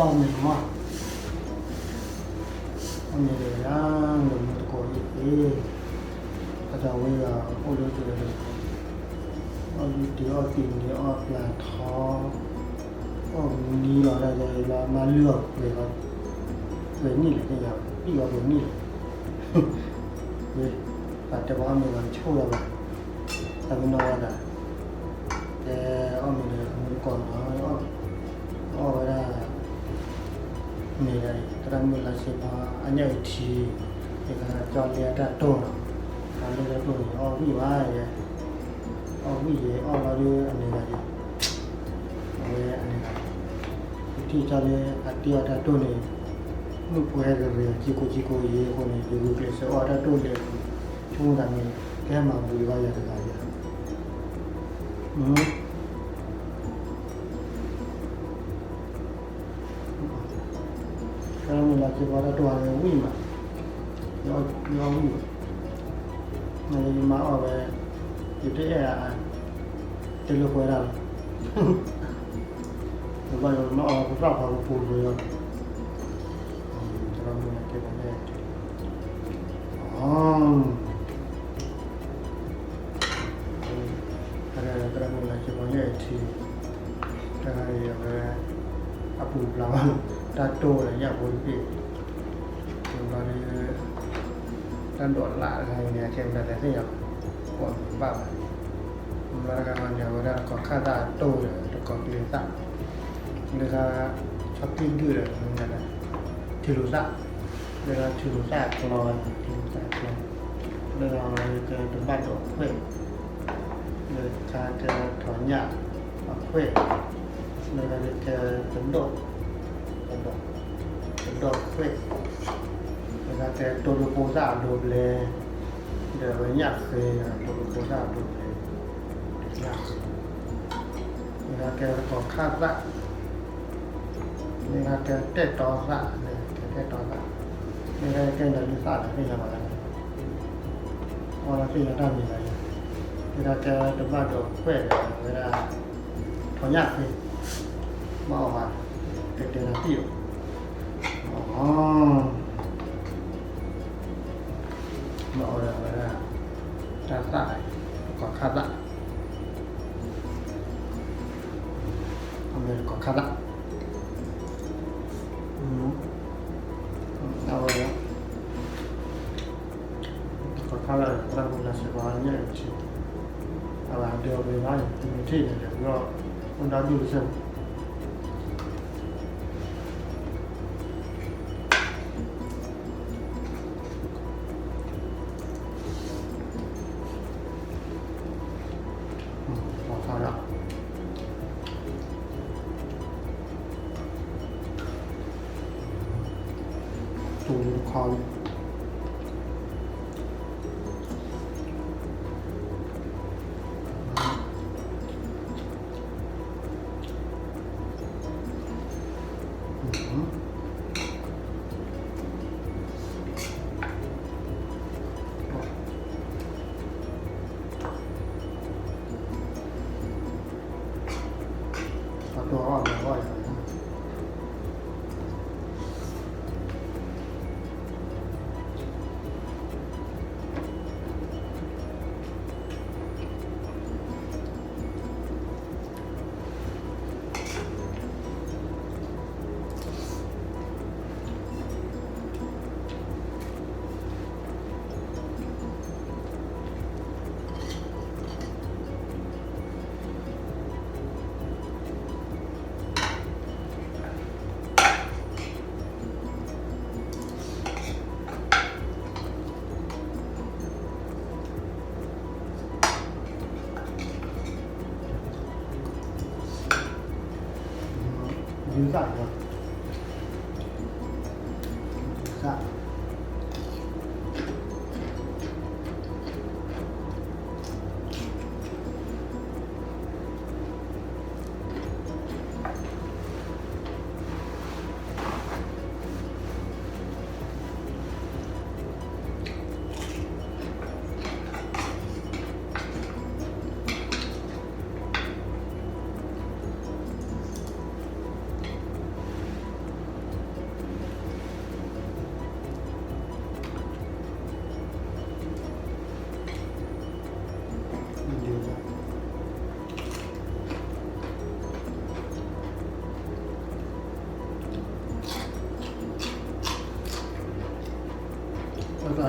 အီၣ်မ့ၤမး, အီၣ်မ့ၤဒီးယၤ နမူတကိးအံၤသ့, အတၢ်ဝဲဂၤအိၣ်လၢတၢ် အီၣ်လုၢ်တ့ၢ်အီၣ်တ့ၢ်န့ၣ် အီၣ်ပျၢ်ထီ, အီၣ်မံလီၤဒၣ်ယၤ ယလီၤမၤလုၢ်အီၣ်ပှဲၤလီၤ, ပှဲၤနံၣ်လီၤသ့ၣ်ညါ, ပံၣ်အီၣ်ပှဲၤနံၣ်လီၤ, ဝဲ, ပှၤတဲပှၤအီၣ်မ့ၤလီၤဆိၣ်လီၤဘၣ်, တၢ်မ့ၢ်နီၢ်ဝဲဒၣ် တဲအီၣ်မ့ၤဒီးမူတကိးနီၤ, အီၣ်ဝဲဒၣ် မ့ၢ်ဒၣ်အံၤ သရၣ်မုၣ်လါဆ့ဖီ အညၣ်အုၣ်ထံ, ယကကၠီလ့အတၢ်တိၢ်နီၤ, ကၠီလ့တၢ်တိၢ်န့ၣ် အီၣ်ဝံၣ်ဘၣ်ယဲ, အီၣ်ဝံၣ်ယဲ အီၣ်လီၤဒုးအန့ၣ်ဂၤယဲ, အဝဲအန့ၣ်ဂၤ, ယထံၣ်ကၠီလ့အတ့အီၣ်တၢ်တိၢ်န့ၣ်, မုၣ်ပှဲၤကရၢၢ် ကံကိကံကိယဲအဃိန့ၣ် ယဂုာ်ကျဲးစၢးအီၣ်တၢ်တိၢ်လဲၤပူၤ, ဆိကမိၣ်သးန့ၣ် ကဟဲမၤဘှံးဘၣ်ယၤတဂၤယဲ, သရၣ်မုၣ်လါဆ့ဖီတၢ်တိၢ်အီၣ်ဝံၣ်မး, ယအီၣ်ဝံၣ်ဘၣ်, နယမၤအီၣ်ဝဲ, ယတအဲၣ်အါ, တလၢပှဲၤဒၣ်လီၤ, နဘၣ်ယမၤအီၣ်ဝဲပသၣ်ဖးပပူၤပယီၤ, သရၣ်မုၣ်လါဆ့ဖီန့ၣ် သရၣ်မုၣ်လါဆ့ဖီညၣ်အုၣ်ထံ, တဂၤအံၤအဝဲ အပူၤဖျါဘၣ်, တၢ်တိၢ်ဒီးညၣ်ဖိတဘ့ၣ်, ဘျီဒီး တၢ်ဒိးလၣ်တဂၤအံၤန့ၣ် အကဲမတၤလဲၣ်သ့ၣ်ညါဘၣ်, ကွၢ်မ့ၢ်ဘၣ်ဘၣ်, မၤတဂၤန့ၣ် အဝဲဒၣ်တကိးခၣ်သၣ်တိၢ်ဒီးတကိးကျ့သၣ်, လၢခါ ဆီၣ်တံၢ်ဒုၣ်ဒီး ထံလူၤသၣ်, လၢခါထံလူၤသၣ်ကျီ, ထံလူၤသၣ်ကျီ, လၢခါကဲတဘၣ်ဒိးခွဲး, လၢခါကဲထီၣ်ညၣ်အခွဲး, လၢခါကဲတဒိၣ်, တဒိၣ်ခွဲး, လၢခါကဲတိၤဒိဖိသၣ်အဒိဘျဲ, ဒီးဝဲညၣ်ဃဲ, တိၤဒိဖိသၣ်အဒိဘျဲ, ညၣ်ဃဲ, လၢခါကဲတကိးခၣ်သၣ် မ့ၢ်ဂ့ၤကဲတဲာ်တီသၣ်, ကဲတဲာ်တီသၣ်, မ့ၢ်ဂ့ၤကဲဒီးလုၢ်သၣ်ဒီးသ့ၣ်ညါဘၣ်, အီၣ်လၢသ့ၣ်ညါတၢ်မံၤလီၤ, မ့ၢ်ဂ့ၤကဲတဘၣ်ဒိးခွဲးဒီးဝဲဒၣ်, ထီၣ်ညၣ်ဃဲ, မ့ၢ်အီၣ်ဘၣ်, ကတဲနၤတံၢ်, မ့ၢ်အီၣ်ဒီးဝဲဒၣ်, တၢ်သၣ်, တကိးခၣ်သၣ် အမ့ၢ်တကိးခၣ်သၣ်, အဝဲ, တကိးခၣ်သၣ်ဒီး သရၣ်မုၣ်လါဆ့ဖီညၣ်အုၣ်ထံ, အဝဲဒၢအီၤဘျ့ဘၣ်, မ့ၢ်ထံၣ်န့ၣ်ဒီး ဘျီ, အိၣ်ဒီဒူၣ်တဆၢ လီၤဖးဒၣ်, တူၢ်ခါလံ, အတိၢ်အီၣ်မ့ၢ်အီၣ်ယၤန့ၣ်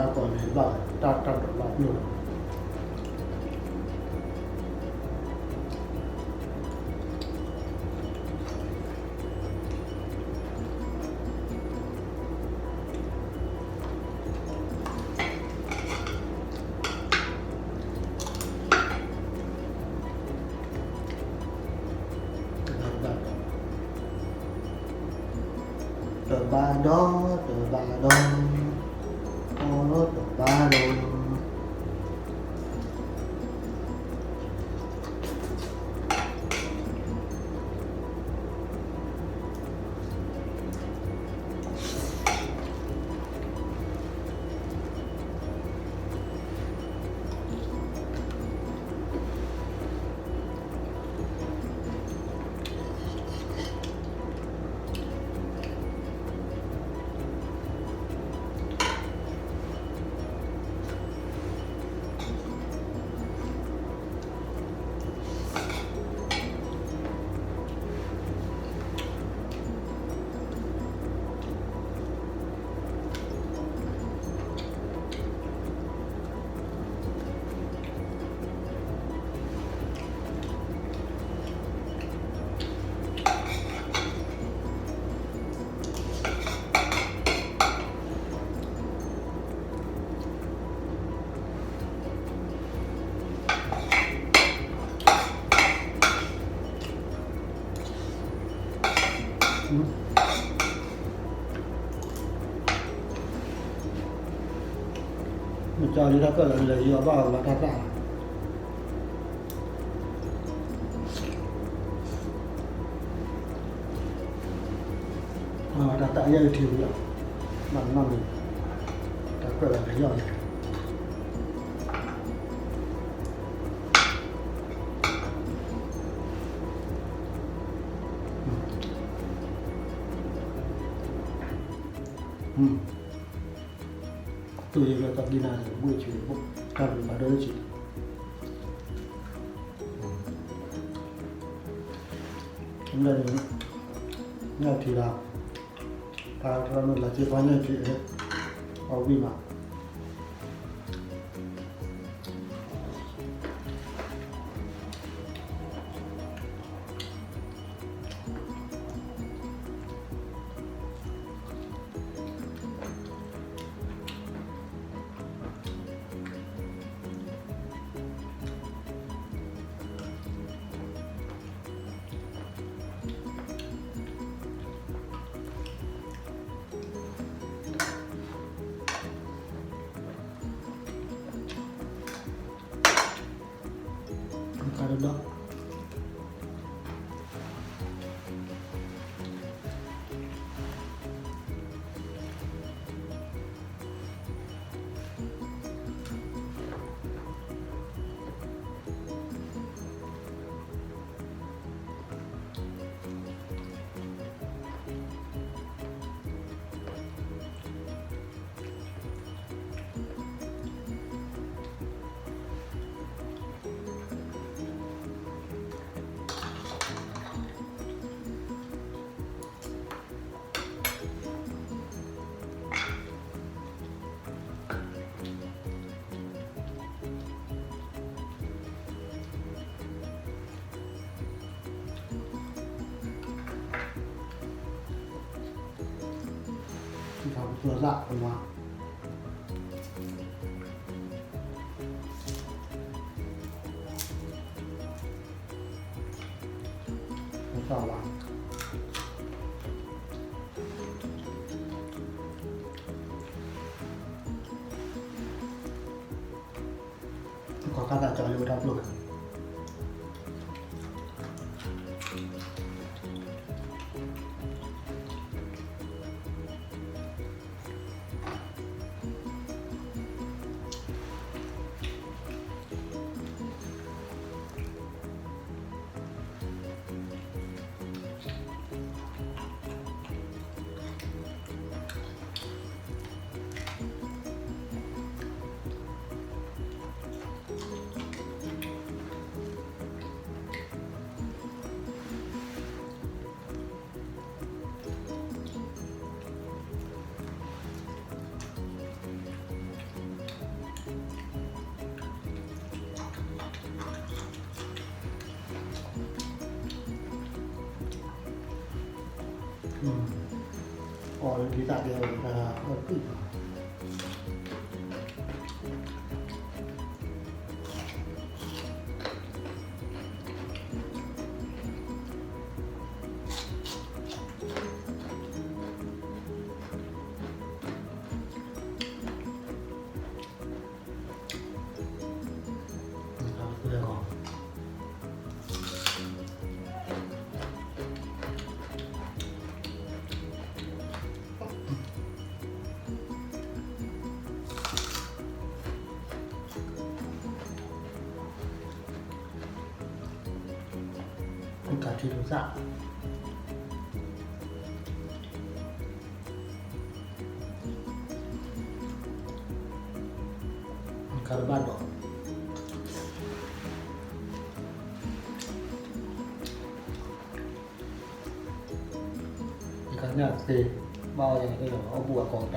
တၢ်ကီၢ်န့ၣ်ဘၣ်တၢ်တၢ်ဒိးဘၣ်ပျိၢ်လီၤ. တဘၣ်ဒီး တဘၣ်ဒီး အိၣ်လီၤတဘၣ်ဒီး မ့ၢ်ကၠီလံတၢ်ကၢၣ်လၢလဲၤယီၤဘၣ်ဝဲတၢ်သၣ်လီၤ. တၢ်သၣ်ယဲၢ်ကထံဝံၤလီၤ. ဘၣ်နီၢ်န့ၣ် တၢ်ကၢၣ်လၢလဲၤယီၤန့ၣ် တူၢ်ယဲၢ်ကီၢ်သီဒ်နၤန့ၣ် ဘှ့ၣ်ဆူၣ်ဘိၣ် တၢ်ဘျုးဘၣ်ဒိၣ်ဆံး မ့ၢ်န့ၣ် ညၣ်ထံလီၤ တၢ်ထီၣ်မ့ၢ်လၢစ့ဖီညၣ်ထံ အဝံၣ်မး တၢ်တဒီး ထီၣ်ပသူအသၣ်ပမၤ ပသၣ်ဝါ ကီၢ်ခါသၣ်ကၠီလၢဝဲတၢ်ပျိၢ် တၢ် အီၤလၢဒ်သးတဲဝဲတၢ်အီၣ်ကွံာ်လီၤ. ကးထံလူၤသၣ် ကးတဘၣ်ဒီး ယကညၣ်သ့ ဘၣ်အီၣ်ယၤန့ၣ် အီၣ်ဘူၣ်အကီတၢ် တၢ်သၢသၣ်သ့ၣ်ညါန့ၣ် တၢ်တိၢ်လိာ်ကိသၣ် တၢ်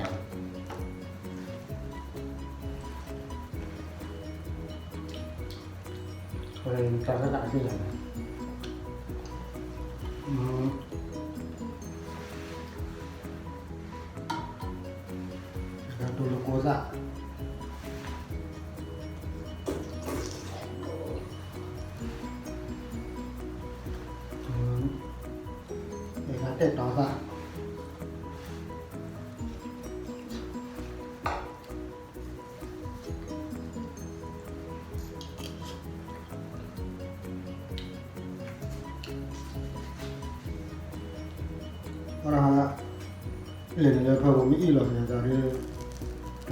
တဲာ်တီသၣ် အီၣ်ဒၣ် လဲၤန့ၣ်လၢဖၢပူၤမ့ၢ်အ့ၣ်လီၤသ့ၣ်သးဒီး တလီၤဆီဒီးမ့ၢ်အီၤ လဲၤထီၣ်သ့အ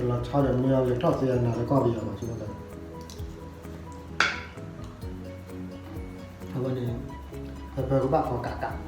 နၤလၢကီၢ်ပယီၤဘၣ်ဆိကမိၣ်သး အဝဲန့ၣ် ဖဲဖၢကဘၣ်ခီကးကး ပ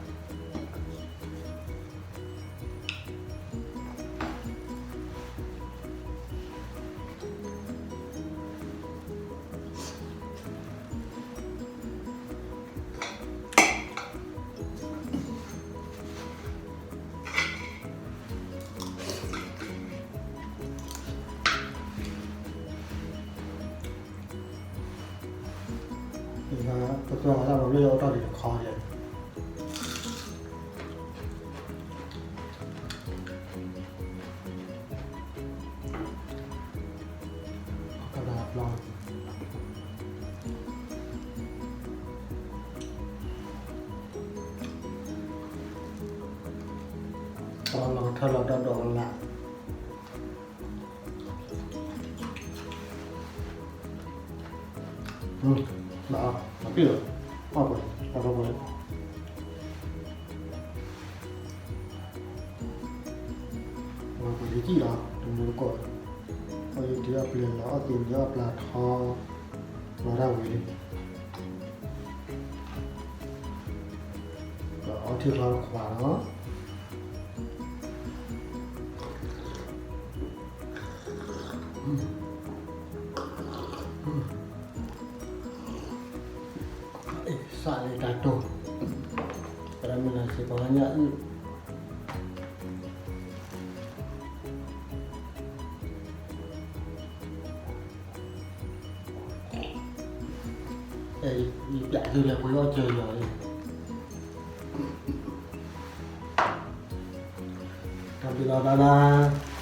သွဲၣ်ဝဲဒၣ်လီၤလၢယအိၣ်ထီၣ်ဒံးတခီယဲၢ် ကဒၣ်ပျီ လီၤကထၢလီၤဒီးဒီးလၢ် ဘၣ်အီၤ မၤပ့ၢ်လီၤ အီၣ်ပှဲၤ အီၣ်ပှဲၤ အီၣ်ပှဲၤလံကံၣ်လီၤ တမူတကိး အီၣ်ယုၢ်တံၢ်အီၣ်ပျဲၤလီၤ အီၣ်သ့ၣ်လံအီၣ်ပျဲၤထီ လီၤဒၣ်ဝံၤလံ အီထံချီတခွးလီၤ စးလံတၢ်တိၢ် ပရမုၢ်လၢ်စ့ၢ်ကီးညၣ်အုၣ် ယပျးသုလၢပှ့ၤအီၣ်စၢၤယီၤအံၤ တၢ်ဘျုးလီၤဘၣ်ဘၣ်